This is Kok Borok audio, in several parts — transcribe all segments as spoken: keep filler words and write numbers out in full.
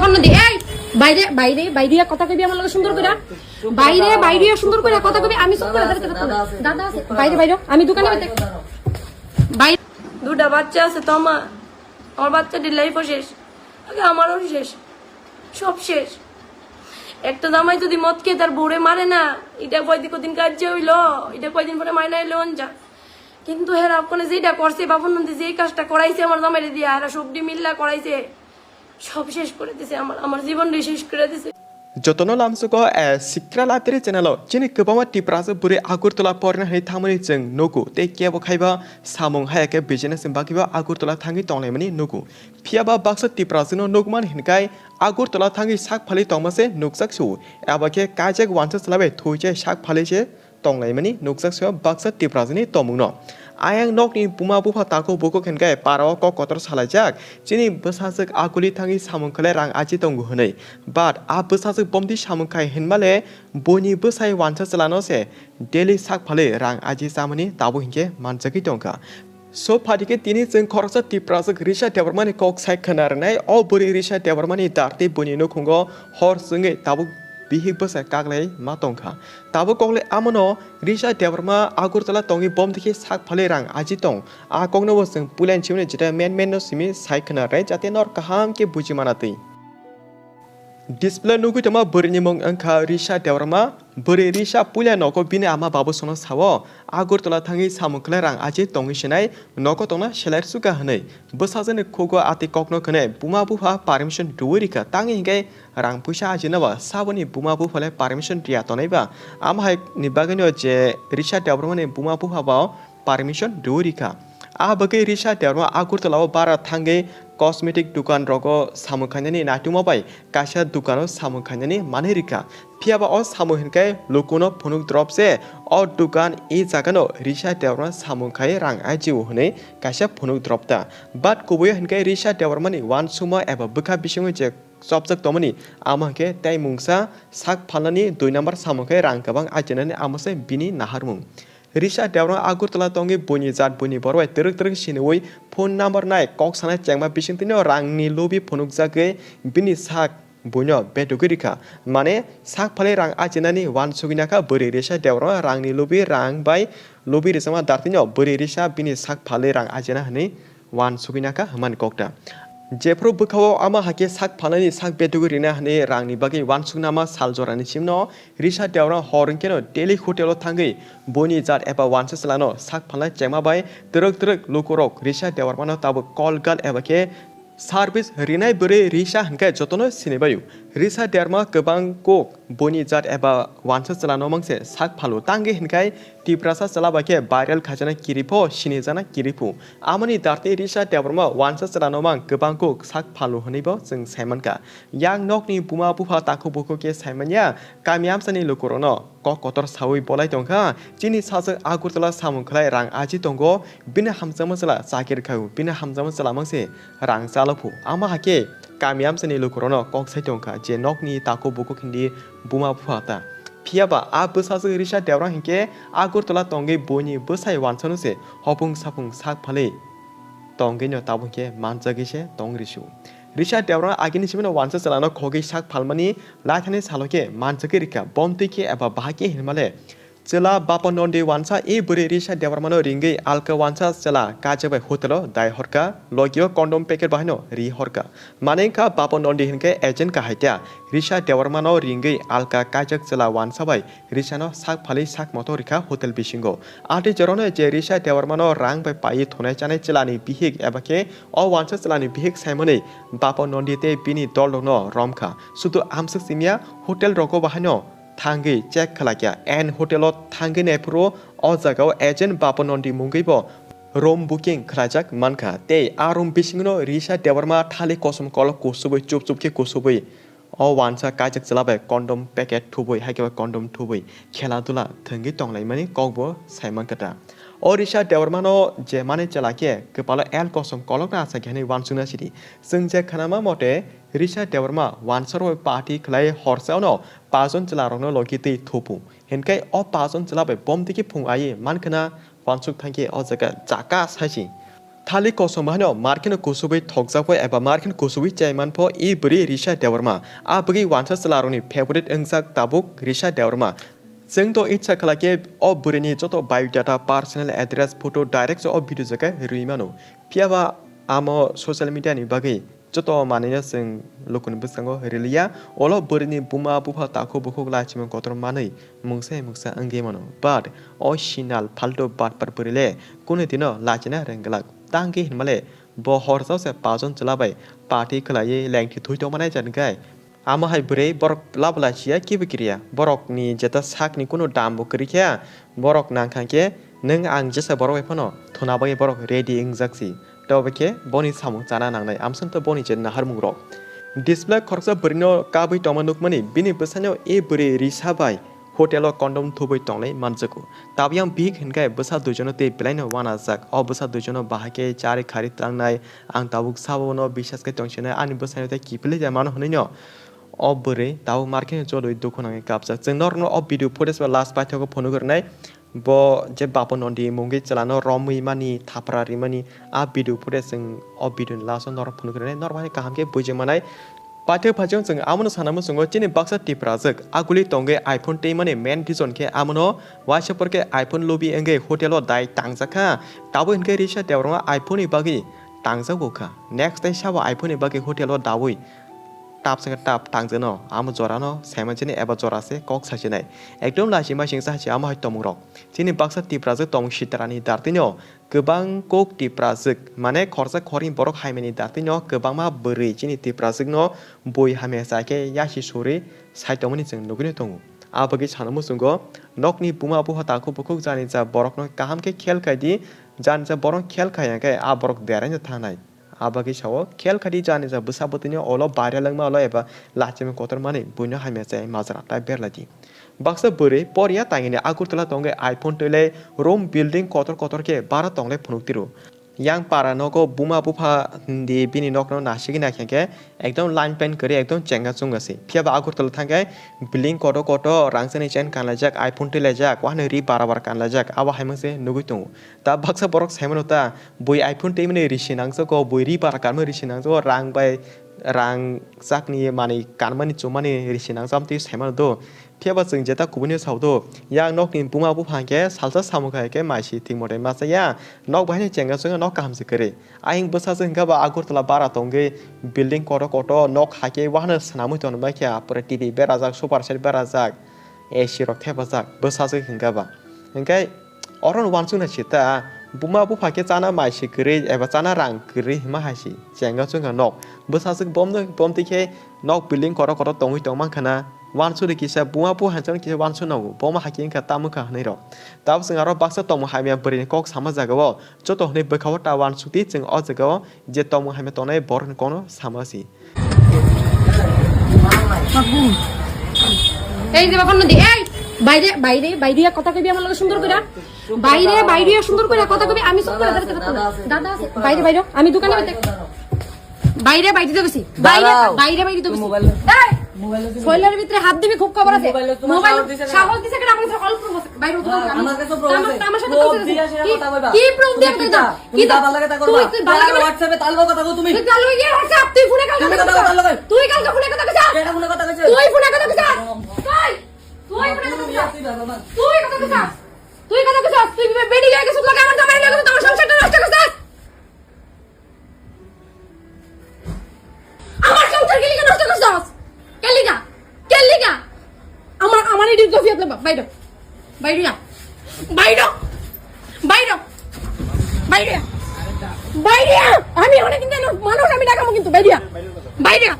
অন্য দি, এই, বাইরে, বাইরে, বাইরে কথা কইবি আমার লগে সুন্দর করে। বাইরে, বাইরে সুন্দর করে কথা কইবি। আমি সব করে দাঁড়াতে পারবো না। দাদা আছে, বাইরে, বাইরে। আমি দোকানে বাইরে। বাইরে। দুটা বাচ্চা আছে তো আমার। আমার বাচ্চাটির লাইফও শেষ। আগে আমারও শেষ। সব শেষ। একটা জামাই যদি মদ খেয়ে তার বউরে মারে না, এটা কয়দিন কদিন কাজ যে হইলো, এটা কয়দিন পরে মাইনা এলো যা। কিন্তু হেরা ওখানে যেটা করছে, বাপন নন্দী যে কাজটা করাইছে আমার জামাইরে দিয়া, এরা সবটি মিল্লা করাইছে। সব শেষ করে দিছে আমার, আমার জীবনটাই শেষ করে দিছে। Jotono lamsugo, eh, Sikra Latri channel o chini kwbangma Tiprasa bwrwi Agartala porina hinwi thangmani chwng nugo tei kebo khaiba samung haya khe business ni bagwibo Agartala thangwi tonglaimani nugo. Phiya ba baksa Tiprasa no nukmani hinkai Agartala thangwi sak phalwi tongma se nukjak su, abo khe kaijak wansa chwla bai thuichai sak phalwi se tonglaimani nukjak se baksa Tiprasani tongmungno. Ayang nokni buma bupha takhuk bukhuk hinkhe parao kok kotor salaijak, chini bwsajwk akuli thangwi samung khlai rang aji tongo hwnwi. But a bwsajwk bomti samung khai hinmale buini bwsai wansa chwlano se daily sak phalwi rang aji chamani tabuk hinkhe manjagwi tongkha. So phaikhe tini chwng khoroksa Tiprajwk Risha Debbarmani kok sai khna rwnai. O bwrwi Risha Debbarmani dartwi buini nukhungo hor chwngwi tabuk bihik bwsa kaklai ma tongkha. Tabuk kokle amono Risha Debbarma Agartala tongwi bomti khe sak phalwi rang aji tong. A kokno bo chwng puila ni simi jeta men men no simi sai khna rwnai, jate nor kaham khe buji mana twi. Display nugwi tongma bwrwini mung wngkha Risha Debbarma. Bwrwi Risha puila nogo bini ama babu sono sao, Agartala thangwi samung khlai rang aji tongwi sinai, nogo tongna selai rwsukha hwnwi. Bwsajwkni khugo a tei kokno khwnwi buma bupha permission rwui rikha, tangwi hinkhe rang puisa ajinaba saboni buma buphale permission riya tonaiba. Ama haini bagwino je Risha Debbarmani buma bupha bo permission rwui rikha. A bagwi Risha Debbarma Agartala o bara thangwi cosmetic dukan rogo samung khainani naitugma bai kaisa dukano samung khainani manwi rikha. Phiyaba o samung hinkhe lukuno phunuk drop se o dukan e jagano Risha Debbarma samung khai rang ajio hwnwi kaisa phunuk drop ta. But kubuio hinkhe Risha Debbarmani uansukma eba bwkha bisingo je chopjak tongmani, amo hinkhe tei mungsa sak phalnani dui number samung khai rang kwbang ajinani amo se bini naharmung. Risha Debbarma Agartala tongwi buini jat buini borok bai twrwk twrwk siniwi phone number nai kok sanai chengma bisingtwino rangni lubi phunukjagwi bini sak buino betugwi rikha. Mane sak phalwi rang ajinani uansugwi nakha bwrwi Risha Debbarma rangni lubi rang bai lubi rwchapma dartwino bwrwi Risha bini sak phalwi rang ajina hwnwi uansugwi nakha hwnmani kokta. Jephru bwkhao ama hakhe sak phalnani sak betugwi rina hwnwi rangni bagwi uansuknama sal jorani simno Risha Debbarma hor wngkheno daily hotel o thangwi buini jat eba uansa chwlano sak phalnai chengma bai twrwk twrwk lukurok Risha Debbarmano tabuk call gal eba khe service rinai bwrwi Risha hinkhe jotono sinibaio. Risha Debbarma kwbang kok buini jat eba uansa chwlano mangse sak phalo, tangwi hinkhai Tiprasa chwla bai khe viral khaijana kiripho sinijana kiriphu. Amoni dartwi Risha Debbarma uansa chwlano mang kwbang kok sak phalo hwnwibo chwng saimankha. Yang nokni buma bupha takhuk bukhuk khe saimanya, kami amsani lukurokno kok kotor sawi bolai tongkha. Chini sajwk Agartala samung khlai rang aji tongo, bini hamjakma chwla chakir khaio, bini hamjakma chwla mangse rang chalophu. Ama hakhe kami amsani lukurokno kok sai tongkha je nokni takhuk bukhuk hindi buma bupha ta. Phiyaba a bwsajwk Risha Debbarma hinkhe Agartala tongwi buini bwsai uansano se hopung sapung sak phalwi tongwino tabuk khe manjagwi se tong risu. Risha Debbarma agini simino uansa chwlano khogwi sak phalmani laithani salo khe manjagwi rikha, bomtwi khe eba bahai khe hinmale. Chwla Bapo Nondi uansa e bwrwi Risha Debbarmano ringwi alka uansa chwla kajak bai hotel o dai horkha, logio condom packet bahaino ri horkha. Mane wngkha Bapo Nondi hinkhe agent kahai ta. Risha Debbarmano ringwi alka kajak chwla uansa bai Risha no sak phalwi sak moto rikha hotel bisingo. Atwi jorano je Risha Debbarmano rang bai paiwi thonai chanai chwlani bihik eba khe o uansa chwlani bihik saimani Bapo Nondi tei bini dolrokno romkha. Sudu amswk simiya hotel rogo bahaino thangwi check khlaikha. And hotel o thangwi naiphuru o jagao agent Bapo Nondi mungwibo room booking khlaijak mankha. Tei a room bisingno Risha Debbarma thali kosom kolok kusubwi chup chup khe kusubwi o uansa kajak chwla bai condom packet thubui, hai khe bai condom thubui khela dula thwngwi tonglaimani kokbo saimankha ta. O Risha Debbarmano je mani chwla khe kwpalo el kosom kolokno achai khe hwnwi uansukna sidi. Chwng je khnama mote Risha Debbarma uansaro bai party khlai horsa ono pajon chwlarokno logi twi thupu. Hinkhe o pajon chwla bai bomtwi khe phung aiwi mankhwna uansuk thangkhe o jaga jaka saisi. Thali kosom bahaino markheno kusubui thokjakpho eba markheno kusubui chaimanpho e bwrwi Risha Debbarma. A bwgwi wansa chwlarokni favorite wngjak tabuk Risha Debbarma. Chwng to itsa khlai khe o bwrwini joto biodata, personal address, photo direct o video jaga rwi mano. Phiya ba amo social media ni bagwi joto manwino chwng lukuni bwskango riliya. Olo bwrwini buma bupha takhuk bukhuk lachimung kotor manwi mungsa hai mungsa wngwi mano. But o sinal phalto batpar bwrwi le kunu dino lachina rwngwlak. Tangwi hinmale bo hor chao se pajon chwla bai party khwlaiwi lengthi thwi tongmanai jan gai. Amo hai bwrwi borok lab lachiya kibo kiriya. Borokni jeta sakni kunu dam bo kwrwi khe, borok nang kha khe nwng ang jesa borok bai phano thuna bagwi borok ready wngjak si. Tobo khe boni samung chana nangnai, amswng to boni je naharmung rok. Display khoroksa bwrwino kabwi tongma nukmani, bini bwsano e bwrwi Risa bai hotel o condom thubwi tonglai manjago. Tabyang bihik hinkhe bwsa duijono tei belaino wanajak. O bwsa duijono bahai khe chari khari tangnai, ang tabuk sabono bisas khe tongsinai, ani bwsaino tei kiphilwi ja mano hwnwino o bwrwi tabuk markheno jolwi dukhu nangwi kapjak. Chwng norokno o video footage bai last paithago phunugwi rwnai. Bo je Bapu Nondi mungwi chwlano romwi mani, thapra rimani, a video footage chwng o video ni last o norok phunugwi rwnai. Norok hai kaham khe buji manai. Paithak phaijwng chwng amono sana muchungo chini baksa Tiprajwk aguli tongwi iPhone tei mani main reason khe amono waisa porkhe iPhone lubi wngwi hotel o dai tangjak kha. Tabuk hinkhe Risa Debbarma iPhone ni bagwi tangjago kha. Next day sabo iPhone ni bagwi hotel o daui tap saka tap tangjano amo jorano saimanjani eba jora se kok sachinai. Ekdom lachima singsa hachi amo hai tongmung rok. Chini baksa Tiprajwk tongmung sitarani dartino kwbang kok Tiprajwk, mane khorsa khorni borok haimani dartino kwbangma bwrwi chini Tiprajwkno bui hamya chai khe yasi suri sai tongmani chwng nugwino tongo. A bagwi sana muchungo nokni buma bupha takhuk bukhuk jani ja borokno kaham khe khel khai di, jani ja borok khel khai ya khe a borok deraino thangnai. A bagwi sao khel khai di jani ja bwsa bwtwino olo baira langma olo eba lachimung kotor mani buino hamya chai majra tai berlai di. Baksa bwrwi Poriya tangini Agartala tongwi iPhone twilai room building kotor kotor khe bara tonglai phunuk tiro. Yang para nogo buma bupha di bini nokno nasigwi naikha khe ekdom line pen kwrwi ekdom chenga chunga se. Phiya ba Agartala thang khe building kotor kotor rangchakni chain kanlaijak, iPhone twilaijak, wahano ri bara bara kanlaijak, abo hai mangse nugwi tongo. Ta baksa borok saimano ta bui iPhone twimani risi nangjago, bui ri bara kanmani risi nangjago, rang bai rang chakni manwi kanmani chumani risi nangjak twi saimano do. Phiya ba chwng jeta kubuni sao do, yang nokni buma bupha hwnkhe salsa samung khai khe maisi thik mote ma chaya, nok bai haino chenga chunga nok kaham se kwrwi. Ayang bwsajwk hwnkha ba Agartala bara tongwi building kotor kotor nok hai khe wahano swnamwi tongwi bai kha, pura T V berajak, sofa set berajak, A C rok thepajak, bwsajwk hwnkha ba. Hwnkhe oro no uansuknai se ta, buma bupha khe chana mai se kwrwi eba chana rang kwrwi hima hai se chenga chunga nok. Bwsajwk bomno bomtwi khe nok building kotor kotor tongwi tong mankha na. Uansukni kisa buma bupha chana kisa uansuk nango. Boma hai khe wngkha tamo wngkha hwnwi rok. Tabuk chwng aro baksa tongmung hamya bwrwini kok sama jagao joto hwnwi bwkhao ta uansukdi chwng o jagao je tongmung hamya tongnai borokni kokno sama si. এই যে বাবা নদী, এই বাইরে, বাইরে, বাইরে কথা কবি আমার লগে সুন্দর করে। বাইরে, বাইরে সুন্দর করে কথা কবি, আমি চুপ করে দাঁড়াতে পারবো না। দাদা আছে, বাইরে, বাইরে, আমি দোকানে বাইরে। বাইরে, বাইরে তো গেছি। বাইরে, দাঁড়াও। বাইরে, বাইরে তো গেছি। মোবাইল। এই, মোবাইল আছে। শরীরের ভিতরে হাত দিবি, খুব খবর আছে। মোবাইল তোমার মোবাইল সাহস দিছে কেন? সাহস দিছে কেন? আমার কাছে অল প্রুফ আছে। বাইরে তো হ্যাঁ, আমি আমার কাছে প্রুফ আমার, আছে। আমার সাথে প্রুফ আছে। দিয়ে আসে কি, কথা কইবা। কি প্রুফ দিয়ে তুমি কথা কিতা? কইবা? তুমি কিতা? বাবার লগে কথা তুই কইবা? বাবার লগে আমার কথা। WhatsApp-এ তার লগে কথা কও তুমি। তুই তার লগে WhatsApp-এ তুই কালকে ফোনে কথা কইছস? কেডা ফোনে কথা কইছস? তুই ফোনে কথা কইছস? তুই, তুই ফোনে কথা কইছস? তুই কথা কইছস? তুই কথা কইছস? তুই বে-, বেটি লয়ে গেছস, লগে আমার জামাই লয়ে গেছস, আমার সংসারটা নষ্ট করছস। আমার সংসার কে লিগা নষ্ট করছস? কে লিগা? কে লিগা? আমার, আমার এটি তো ফিরত না, বাইরো। বাইরিয়া। বাইরো। বাইরো। বাইরিয়া। বাইরিয়া। আমি অনেক দিন মানুষ আমি ডাকামো কিন্তু বাইরিয়া। বাইরিয়া।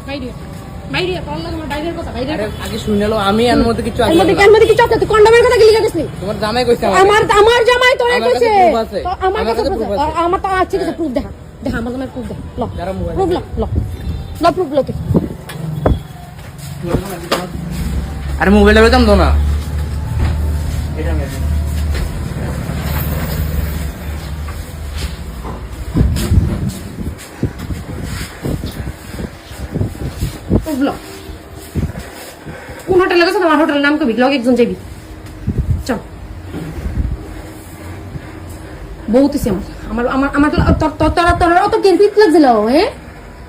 বাইরিয়া। বাইরিয়া। তোর লগে আমার বাইরের কথা, বাইরের আরে কথা। আগে শুনে লো, আমি এর মধ্যে কিছু এর আছে মধ্যে, না। এর মধ্যে কিছু আছে, তুই কন্ডমের কথা কি লিখে দিসনি? তোমার জামাই কইছে আমাকে। আমার, আমার জামাই তোরে আমার কাছে কইছে। প্রুফ আছে। তো আমার আমার কাছে কাছে প্রুফ প্রুফ আছে। আছে। আ-, আমার তো আছে কিছু হ্যাঁ। প্রুফ দেখা। দেখা, আমার তোমার প্রুফ দেখা। ল। যারা মোবাইল প্রুফ ল। ল, প্রুফ ল তুই। আরে মোবাইল বেতাম তো না। প্রুফ ল। কোন হোটেলে গেছো? তোমার হোটেলের নাম কবি? লগে একজন যাবি। চল। বহুত হইছে আমার। আমার, আমার, আমার তো, তোর, তোর, তোর, তোর অত গেরপিট লাগছিল, হ্যাঁ?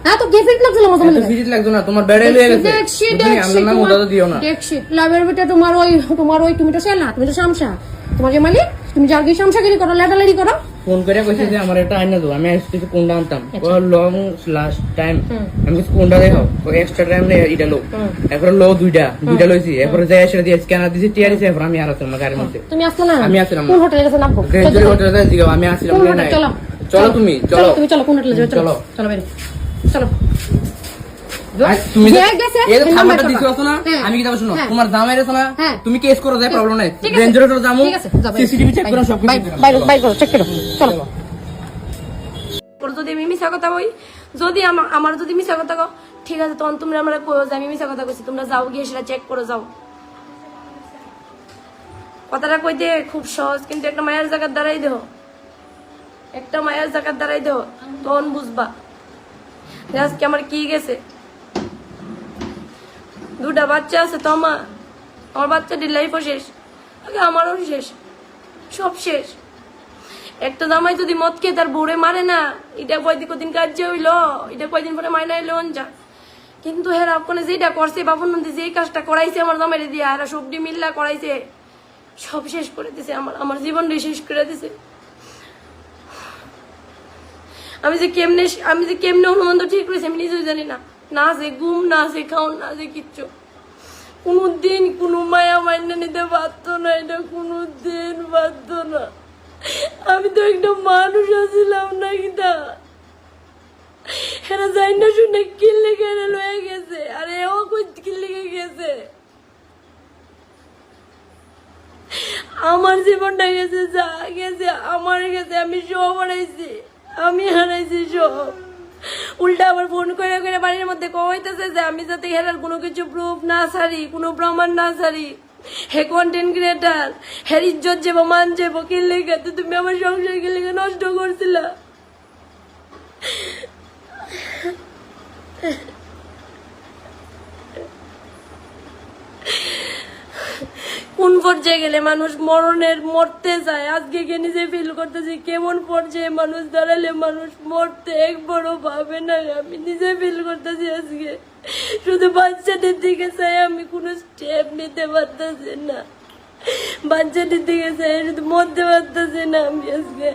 হ্যাঁ, তো গেরপিট লাগছিল মাঝে এত মাঝে। ফিরিত লাগতো না, তোমার বেড়াই লয়ে গেছে। দেখছি, বুঝলি? দেখছি, আমরা নাম তোমার, ওটা তো দিও না। দেখছি, লাভের ভিতরে তোমার ওই, তোমার ওই, তুমি তো সে না, তুমি তো শামসা। তোমার যে মালিক, তুমি যার গিয়ে শামসাগিরি করো, লেটালেটি করো। ফোন করে কইছে যে হ্যাঁ। আমার একটা আইনা দেবো, আমি আসতেছি কোনটা আনতাম। আচ্ছা। ও লং লাস্ট টাইম। হুম। আমি কিছু কোনটা দেখাও, ও এক্সট্রা টাইম নেই, এটা লো। হুম। এরপরে লো দুইটা, হুম। দুইটা লইছি, হুম। এরপরে যাই আসলে দিয়ে স্ক্যানার দিছি, টিআর দিছি, এরপরে আমি আর আসতাম না গাড়ির মধ্যে। তুমি আসলে না? আমি আসলাম কোন না। হোটেলে গেছে নামবো? গ্রেঞ্জরি হোটেলে যাই জিগাও, আমি আসলাম কোন না, হোটেল? নাই। চলো। চলো চলো। তুমি, চলো, চলো। তুমি চলো, কোন হোটেলে যাবে? চলো। চলো। চলো বাইরে। চলো। আর তুমি যে যে গেছে, এই যে সেই থামাটা নাম্বার দিছো করবা। না? হ্যাঁ। আমি কি যাবো শুনো? হ্যাঁ। তোমার জামাই রেছো না? হ্যাঁ। তুমি কেস করো, যায় ঠিক আছে। প্রবলেম নাই। ঠিক আছে। গ্রেঞ্জরি হোটেলে যাবো। ঠিক আছে, যাও, বাইরে। সিসিটিভি চেক বাইরে। করো, সব কিছু বাইরে, করো। বাইরে, বাইরে করো, চেক করো। চলো। চলো। ওর যদি আমি মিছা কথা কই, যদি আমা-, আমার যদি মিছা কথা কও, ঠিক আছে, তখন তোমরা আমারে কইও যে আমি মিছা কথা কইছি, তোমরা যাও গিয়ে সেটা চেক করে যাও। কথাটা কইতে খুব সহজ, কিন্তু একটা মায়ের জায়গার দ্বারাই দেহ, একটা মায়ের জায়গার দ্বারাই দেহ, তখন বুঝবা যে আজকে আমার কি গেছে। দুটা বাচ্চা আছে তো আমার, আমার বাচ্চাটির লাইফও শেষ, আগে আমারও শেষ, সব শেষ। একটা জামাই যদি মদ খেয়ে তার বউরে মারে না, এটা কয়দিন কদিন কাজ যে হইলো, এটা কয়দিন পরে মাইনা এলো যা। কিন্তু হেরা ওখানে যেটা করছে, বাপন নন্দী যে কাজটা করাইছে আমার জামাইরে দিয়া, এরা সবটি মিল্লা করাইছে, সব শেষ করে দিছে আমার, আমার জীবনটাই শেষ করে দিছে। আমি যে কেমনে, আমি যে কেমনে হনুমন্ত ঠিক রয়েছে আমি নিজেও জানি না। না আছে ঘুম, না আছে খাওন, না আছে কিচ্ছু। কোনো দিন কোনো মায়া মাইন্না নিতে পারতো না, এটা কোনো দিন পারতো না। আমি তো একটা মানুষ আছিলাম না কিতা। এরা যাই না শুনে কিল্লে কেড়ে লয়ে গেছে, আর এও কই কিল্লে গেছে। আমার জীবনটা গেছে, যা গেছে আমার গেছে, আমি সব হারাইছি, আমি হারাইছি সব। উল্টা আবার ফোন করে করে বাড়ির মধ্যে কওয়াইতেছে যে আমি যাতে হেরার কোনো কিছু প্রুফ না ছাড়ি, কোনো প্রমাণ না ছাড়ি। হে কন্টেন্ট ক্রিয়েটার, হের ইজ্জত যাবো, মান যাবো, কি লেগে তো তুমি আমার সংসার কি লেগে নষ্ট করছিলা? কোন পর্যায়ে গেলে মানুষ মরণের, মরতে যায়? আজকে গিয়ে নিজে ফিল করতেছি কেমন পর্যায়ে মানুষ দাঁড়ালে মানুষ মরতে এক বড় ভাবে না। আমি নিজে ফিল করতেছি আজকে। শুধু বাচ্চাদের দিকে চাই, আমি কোনো স্টেপ নিতে পারতেছি না। বাচ্চাদের দিকে চাই, শুধু মরতে পারতেছি না আমি আজকে।